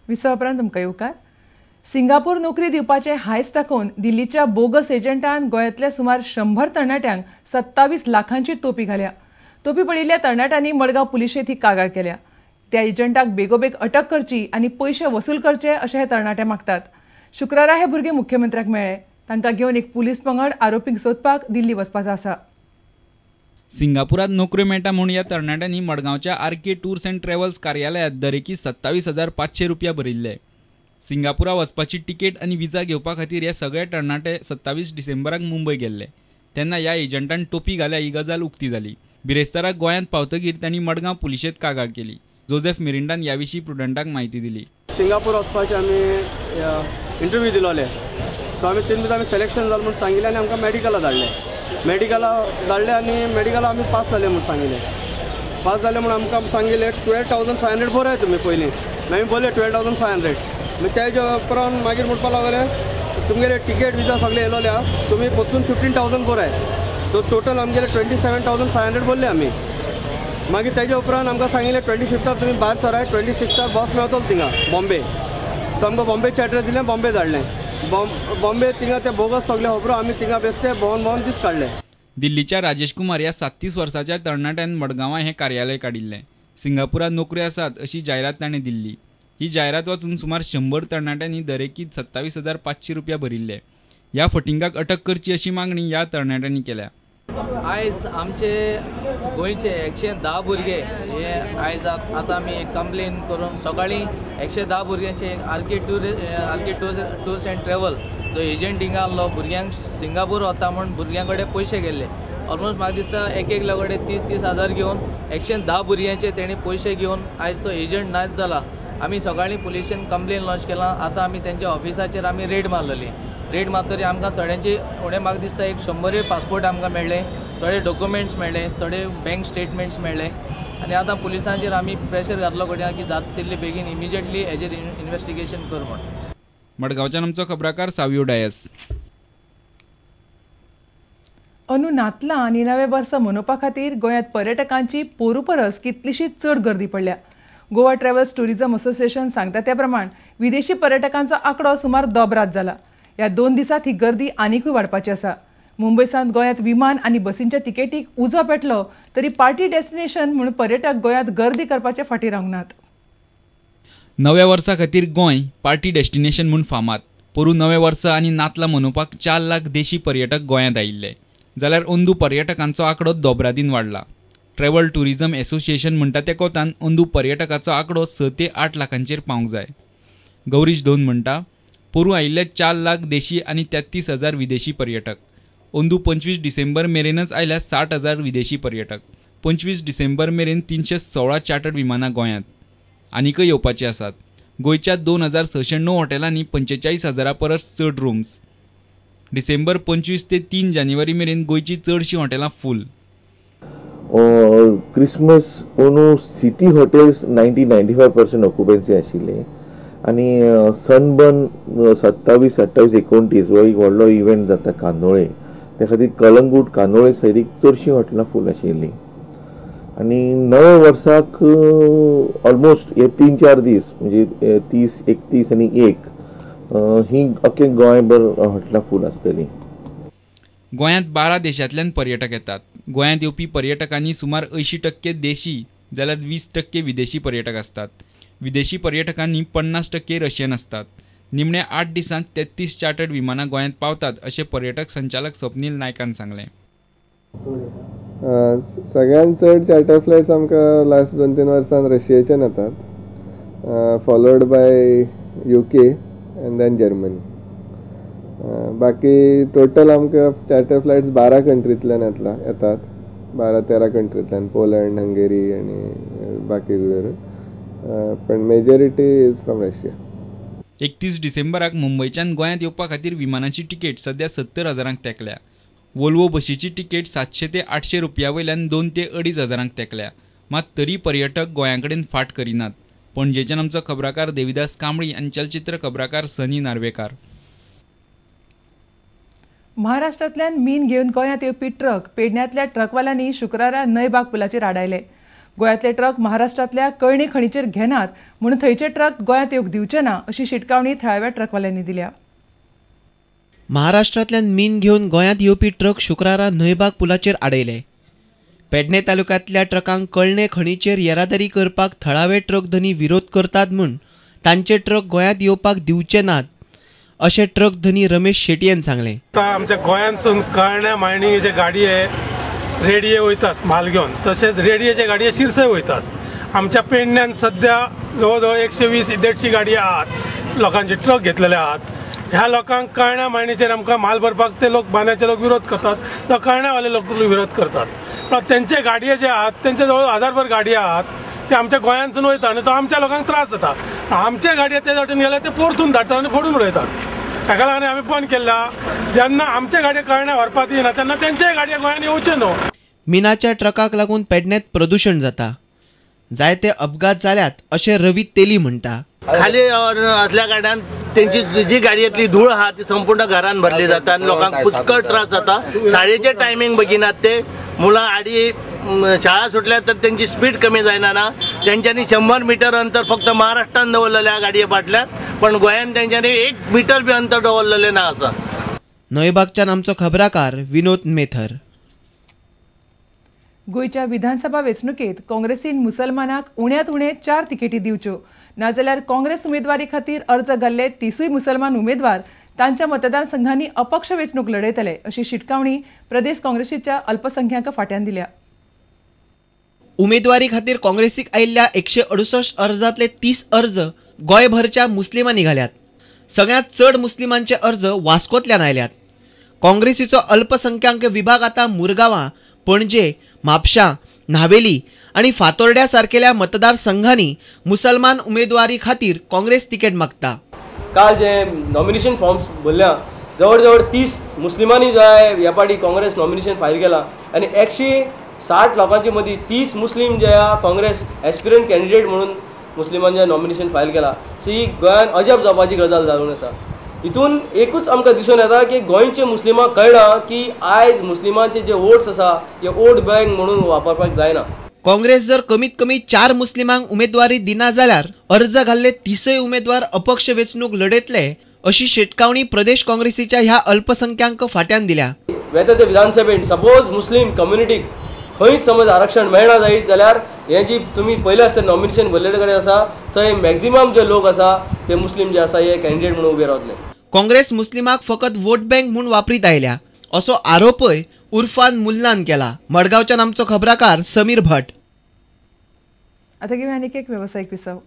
विसवा उपरांत तुमकां येवकार. सिंगापूर नोकरी दिवपाचें हांयस दाखोवन दिल्लीच्या बोगस एजंटान गोंयांतल्या सुमार 100 तरणाट्यांक 27 लाखांची तोपी घाल्या. तोपी पडिल्ल्या तरणाट्यांनी मडगांव पुलिशेंत ही कागाळ केल्या. त्या एजंटाक बेगोबेग अटक करची आनी पयशे वसूल करचे अशें हे तरणाटे मागतात. शुक्रारा हे भुरगे मुख्यमंत्र्याक मेळ्ळे. तांकां घेवन एक पुलीस पंगड आरोपींक सोदपाक दिल्ली वचपाचो आसा. सिंगापुरात नोकऱ्यो मेळटा म्हूण ह्या तरणाट्यांनी मडगांवच्या आरके टूर्स अँड ट्रॅव्हल्स कार्यालयांत दरेकी 27,500 रुपया भरिल्ले. सिंगापुरा वचपाची तिकेट आनी विजा घेवपा खातीर हे सगळे तरणाटे 27 डिसेंबराक मुंबय गेल्ले. तेन्ना ह्या एजंटान टोपी घाल्या ही गजाल उक्ती जाली. बिरेस्ताराक गोंयांत पावतकीर तांणी मडगांव पुलिशेंत कागाळ केली. जोसेफ मिरिंडान ह्या विशीं प्रुडंटाक म्हायती दिली. सिंगापूर वचपाचे आमी इंटरव्यू दिलोले. सो आमी 3 दीस आमी सिलेक्शन जालें म्हूण सांगिल्लें आनी आमकां मेडिकला धाडलें. मेडिकला धाडलें आनी मेडिकला आमी पास जाले म्हूण सांगिल्लें. पास जाले म्हूण आमकां सांगिल्लें 12,500 बरय तुमी पयलीं. मागीर बरयलें 12,500. मागीर तेजे उपरांत मागीर म्हणपाक लागले तुमगेले टिकेट विजा सगळे येयलोले आहा, तुमी परतून 15,000 बरय. सो टोटल आमगेले 27,500 बरले आमी. मागीर तेजे उपरांत आमकां सांगिल्लें 25 तुमी भायर सराय, 26 बस मेळटलो थिंगा बॉम्बे. सो आमकां बॉम्बेचें एड्रेस दिलें, बॉम्बे धाडलें. बॉम्बे थिंगा ते बोगस सगळे खबरो आमी थिंगा बेसते भोंवन भोंवन दीस काडले. दिल्लीच्या राजेश कुमार ह्या 37 वर्साच्या तरणाट्यान मडगांवां हें कार्यालय काडिल्लें. सिंगापुरात नोकऱ्यो आसात अशी जायरात ताणें दिल्ली. ही जायरात वाचून सुमार 100 तरणाट्यांनी दरेकी 27,500 रुपया भरिल्ले. ह्या फटिंगाक अटक करची अशी मागणी ह्या तरणाट्यांनी केल्या. आयज आमचे गोंयचे 110 भुरगे हे आयज आतां आमी एक कंप्लेन करून सकाळीं 110 भुरग्यांचे आरके टूर्स अँड ट्रॅव्हल जो एजंट हिंगा आहलो भुरग्यांक सिंगापूर वता म्हूण भुरग्यां कडेन पयशे गेल्ले. ऑलमोस्ट म्हाका दिसता एक एकल्या कडेन 30-30 हजार घेवन 110 भुरग्यांचे तेणी पयशे घेवन आयज तो एजंट नाच जाला. आमी सकाळीं पुलिशेन कंप्लेन लॉन्च केलां. आतां आमी तेंच्या ऑफिसाचेर आमी रेड मारलेली. रेड मारतरी आमकां थोड्यांची उणें म्हाका दिसता एक 100 पासपोर्ट आमकां मेळ्ळे, थोडे डॉक्युमेंट्स मेळ्ळे, थोडे बँक स्टेटमेंट्स मेळ्ळे. आनी आतां पुलिसांचेर आमी प्रेशर घातलो कडेन की जाता तितले बेगीन इमिजिएटली हेजेर इन्वेस्टिगेशन कर म्हूण. मडगांवच्यान आमचो खबराकार सावियो डायस. अंदू नातलां आनी नवें वर्स मनोवपा खातीर गोंयांत पर्यटकांची पोरू परस कितलीशी चड गर्दी पडल्या. गोवा ट्रॅव्हल्स टुरिझम असोसिएशन सांगता त्या प्रमाण विदेशी पर्यटकांचो आंकडो सुमार दोबरात जाला. ह्या 2 दिसांत ही गर्दी आनिकूय वाडपाची आसा. मुंबय सावन गोंयांत विमान आनी बसींच्या तिकेटीक उजो पेटलो तरी पार्टी डेस्टिनेशन म्हूण पर्यटक गोंयांत गर्दी करपाचे फाटीं रावंक नात. नव्या वर्सा खातीर गोंय पार्टी डेस्टिनेशन म्हूण फामाद. पोरूं नवें वर्स आनी नातलां मनोवपाक 4 लाख देशी पर्यटक गोंयांत आयिल्ले जाल्यार अंदू पर्यटकांचो आंकडो दोबरादीन वाडला. ट्रॅव्हल टुरिझम असोसिएशन म्हणटा त्या कोतान अंदू पर्यटकाचो आंकडो 6 ते 8 लाखांचेर पावंक जाय. गौरीश दोन म्हणटा पोरूं आयिल्ले 4 लाख देशी आनी 33,000 विदेशी पर्यटक. अंदू 25 डिसेंबर मेरेनच आयल्या 60,000 विदेशी पर्यटक. 25 डिसेंबर मेरेन 316 चार्टर्ड विमानां गोंयांत आनीकय येवपाची आसात. गोंयच्या 2,609 हॉटेलांनी 45,000 परस चड रूम्स. डिसेंबर 25 ते 3 जानेवारी मेरेन गोंयची चडशीं हॉटेलां फूल. क्रिसमस अंदू सिटी हॉटेल्स 90-95% ऑक्युपन्सी आशिल्ली आनी सनबर्न 27, 28, 29 हो एक व्हडलो इव्हेंट जाता कांदोळे, त्या खातीर कलंगूट कांदोळे सायडीक चडशीं हॉटेलां फूल आशिल्लीं. आनी नव्या वर्साक ऑलमोस्ट हे 3-4 दीस म्हणजे 30, 31 आनी 1 ही अख्खे गोंयभर हॉटेलां फूल आसतलीं. गोंयांत 12 देशांतल्यान पर्यटक येतात. गोंयांत येवपी पर्यटकांनी सुमार 80% देशी जाल्यार 20% विदेशी पर्यटक आसतात. विदेशी पर्यटकांनी 50% रशियन आसतात. निमण्या 8 दिसांक 33 चार्टर्ड विमानां गोंयांत पावतात अशें पर्यटक संचालक स्वप्नील नायकान सांगलें. सगळ्यांत चड चार्टर फ्लायट्स आमकां लास्ट 2-3 वर्सांत रशियेच्यान येतात, followed by UK and then Germany. बाकी टोटल आमकां चार्टर फ्लायट्स 12 कंट्रींतल्यान येतात, 12-13 कंट्रींतल्यान, पोलंड, हंगेरी आनी बाकी धरून, पण मेजॉरिटी is from Russia. 31 डिसेंबराक मुंबयच्यान गोंयांत येवपा खातीर विमानाची तिकेट सध्या 70,000 तेंकल्या. वोल्वो बशीची तिकेट 700 ते 800 रुपया वयल्यान 2 ते 2.5 हजारांक तेंकल्या. मात तरी पर्यटक गोंया कडेन फाट करिनात. पणजेच्यान आमचो खबराकार देविदास कांबळी आनी चलचित्र खबराकार सनी नार्वेकार. महाराष्ट्रांतल्यान मीन घेवन गोंयांत येवपी ट्रक पेडण्यांतल्या ट्रकवाल्यांनी शुक्रारा नयबाग पुलाचेर आडायले. गोंयांतले ट्रक महाराष्ट्रांतल्या कळणी खणीचेर घेनात म्हणून थंयचे ट्रक गोंयांत येवंक दिवचे ना अशी शिटकावणी थळाव्या ट्रकवाल्यांनी दिल्या. महाराष्ट्रांतल्यान मीन घेवन गोंयांत येवपी ट्रक शुक्रारा न्हंयबाग पुलाचेर आडयले. पेडणे तालुक्यांतल्या ट्रकांक कळणे खणीचेर येरादारी करपाक थळावे ट्रक धनी विरोध करतात म्हूण तांचे ट्रक गोंयांत येवपाक दिवचे नात अशें ट्रक धनी रमेश शेटयेन सांगलें. आतां आमच्या गोंयांतसून कळण्या मायणीचे गाडये रेडये वयतात म्हाल घेवन, तशेंच रेडयेचे गाडये शिरसय वयतात. आमच्या पेडण्यान सद्या जवळ जवळ 120 150 गाडये आहात, लोकांचे ट्रक घेतलेले आहात. ह्या लोकांक कळण्या मायणीचेर आमकां म्हाल भरपाक ते लोक बांद्याचे लोक विरोध करतात, जावं कळण्यावाले लोक विरोध करतात. पण तेंचे गाडये जे आहात तेंचे जवळ हजारभर गाडये आहात, ते आमच्या गोंयांतसून वयता आनी तो आमच्या लोकांक त्रास जाता. आमचे गाडये ते वाटेन गेले ते परतून धाडटात आनी फोडून उडयतात. ताका लागून आमी बंद केल्ला. जेन्ना आमचे गाडये कळण्या व्हरपाक येना तेन्ना तेंचे गाडये गोंयांत येवचे न्हू. मिनाच्या ट्रकाक लागून पेडण्यांत प्रदूशण जाता, जायते अपघात जाल्यात अशें रवी तेली म्हणटा. खाली असल्या कारणान तेंची जी गाडयेंतली धूळ आहा ती संपूर्ण घरान भरली जाता आनी लोकांक पुष्कळ त्रास जाता. शाळेचे टायमींग बघिनात ते मुलां आडी शाळा सुटल्या तर तेंची स्पीड कमी जायना ना. तेंच्यांनी 100 मिटर अंतर फक्त महाराष्ट्रान दवरलेलें आहा गाडये फाटल्यान, पण गोंयान तेंच्यांनी 1 मिटर बी अंतर दवरलेलें ना आसा. न्हंयबागच्यान आमचो खबराकार विनोद मेथर. गोंयच्या विधानसभा वेंचणुकेत काँग्रेसीन मुसलमानाक उण्यांत उणे 4 तिकेटी दिवच्यो, नाजाल्यार काँग्रेस उमेदवारी खातीर अर्ज घाल्ले 30 मुसलमान उमेदवार तांच्या मतदारसंघांनी अपक्ष वेंचणूक लढयतले अशी शिटकावणी प्रदेश काँग्रेसीच्या अल्पसंख्याक फाट्यान दिल्या. उमेदवारी खातीर काँग्रेसीक आयिल्ल्या 168 अर्जांतले 30 अर्ज गोंयभरच्या मुस्लिमांनी घाल्यात. सगळ्यांत चड मुस्लिमांचे अर्ज वास्कोंतल्यान आयल्यात. काँग्रेसीचो अल्पसंख्याक विभाग आतां मुरगांवां, पणजे, म्हापशां, न्हावेली आनी फातोर्ड्या सारकेल्या मतदारसंघांनी मुसलमान उमेदवारी खातीर काँग्रेस तिकेट मागता. काल जे नॉमिनेशन फॉर्म्स भरल्या जवळ जवळ 30 मुस्लिमांनी जो आहे ह्या पाटी काँग्रेस नॉमिनेशन फायल केला आनी 160 लोकांचे मदीं 30 मुस्लीम जे आहा काँग्रेस एस्पिरंट कॅन्डिडेट म्हणून मुस्लिमांचे नॉमिनेशन फायल केला. सो ही गोंयान अजाप जावपाची गजाल जावन आसा. हितून एकूच आमकां दिसून येता की गोंयचे मुस्लिमांक कळना की आयज मुस्लिमांचे जे वोट्स आसा हे वोट बँक म्हणून वापरपाक जायना. काँग्रेस जर कमीत कमी 4 मुस्लिमांक उमेदवारी दिना जाल्यार अर्ज घाल्ले 30 उमेदवार अपक्ष वेंचणूक लढयतले अशी शिटकावणी प्रदेश काँग्रेसीच्या ह्या अल्पसंख्याक फाट्यान दिल्या. वेता ते विधानसभेन सपोज मुस्लीम कम्युनिटीक खंयच समज आरक्षण मेळना जायत जाल्यार हे जी तुमी पयले आसतना नॉमिनेशन भरलेले कडेन आसा थंय मॅक्झिमम जे लोक आसा ते मुस्लीम जे आसा हे कॅन्डिडेट म्हणून उबे रावतले. काँग्रेस मुस्लिमाक फकत वोट बँक म्हूण वापरीत आयल्या असो आरोपय उर्फान मुल्लान केला. मडगांवच्यान आमचो खबराकार समीर भट. आता घेऊया आणखी एक व्यावसायिक विसव.